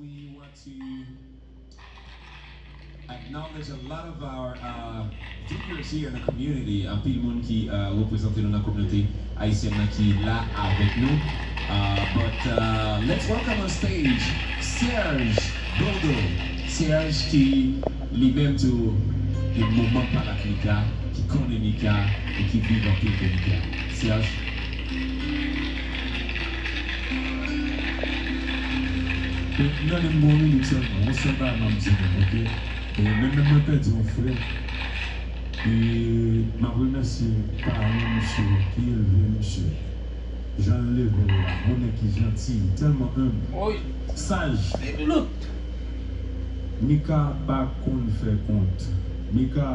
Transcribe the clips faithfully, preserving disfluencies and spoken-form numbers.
We want to acknowledge a lot of our uh, figures here in the community. Anpil moun ki uh, reprezante nou nan kominote ayisyèn nan ki la avèk nou. Uh, but uh, let's welcome on stage Serge Bodo. Serge ki li menm tou gen moman pa la ki la, ki konnen Mika e ki viv anpil de Mika. Serge. Mwen, m tande m gon minit sèlman. Yon sèl bagay m ap di nou, oke? E menm, menm mwen pèdi yon frè. E m ap remèsye paran misye ki elve misye. Jan l leve l la, yon nèg ki janti, tèlman enb, saj. Mika pa konn fè kont. Mika,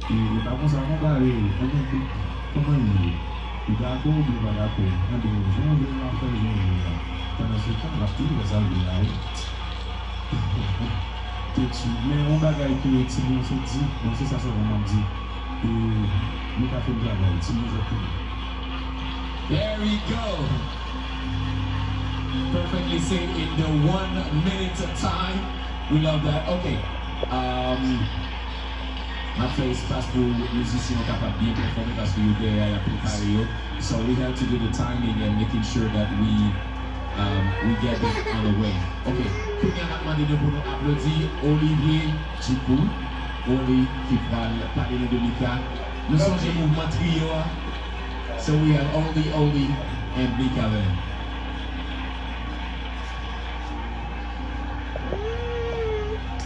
e, e pa konsa non, bare, kòman li, kòman li ye? Li dakò oubyen pa dakò? Anben, jan w vle l ap fè, jan w vle l la. Pandan se tan, l ap toujou fè sa l vle la, wi. Tèt li. Men yon bagay ke timoun yo sot di, bon, se sa sèlman m ap di. E nou ka fin travay, timoun yo sot konnen. There we go. Perfectly said in the one minute time. We love that. Okay. Um, m ap fè espas pou mizisyen yo kapab byen pèfòme paske yo dèyè a y ap prepare yo. So we have to do the timing and making sure that we um, we get it on the way. Okay, kounye a n ap mande nou pou nou aplodi Olivier Ducou. Oli ki pral pale nou de Mika. Nou sonje mouvman triyo a. So we have Oli, Oli and Mika, man.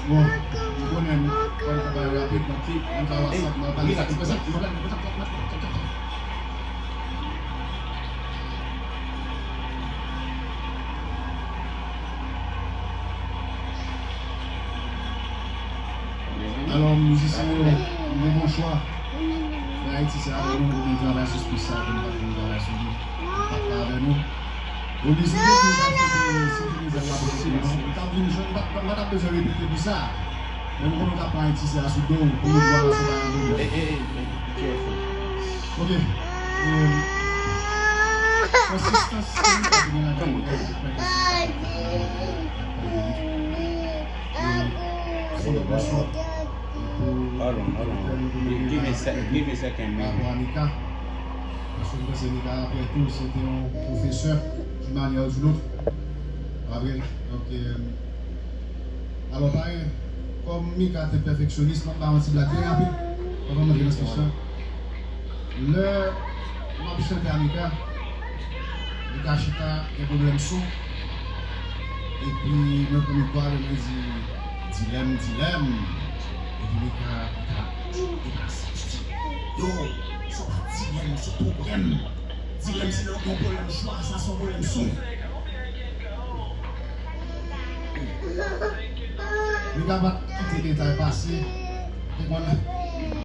Bon, nou konnen nou pral travay rapid, donk ann ka WhatsApp, nou pral pale sa, nou pral sa, nou pral sa. Alò, mizisyen yo, nou gen bon chwa. Fè Ayiti se avè nou, nou travay sou spis sa, nou pa travay sou li. Li pa t ka avè nou. Oli, si te di w ta fè, si te di w la posib, non? Ou t ap vin jwenn, m pa t ap bezwen repete pou sa. Men m konnen w t ap pran Ayiti se asou do w, pou nou vwa la se pa yon pwoblèm. Hey, hey, hey, be careful. Ok. Konsistans ke nou ta gen ladan. Hold on, hold on. Give, give me a sec, give me a second, man. Paske m panse Mika, apre tou, se te yon pwofesè, d'une manière ou d'une autre. Pa vre? Donk, alò, pare, kòm Mika te pèfeksyonis, m ap ba yon ti blag byen rapid, anvan m antre nan spich la. Lè m ap chante a Mika, Mika chita, gen pwoblèm son. Epi mwen pran mikwo a, mwen di, "Dilèm, dilèm." Epi Mika, Mika, Mika, yo, se pa dilèm, se pwoblèm. Dilèm se lè w gen yon pwoblèm chwa, sa se yon pwoblèm son. Mika pa t kite detay pase. Ou konprann?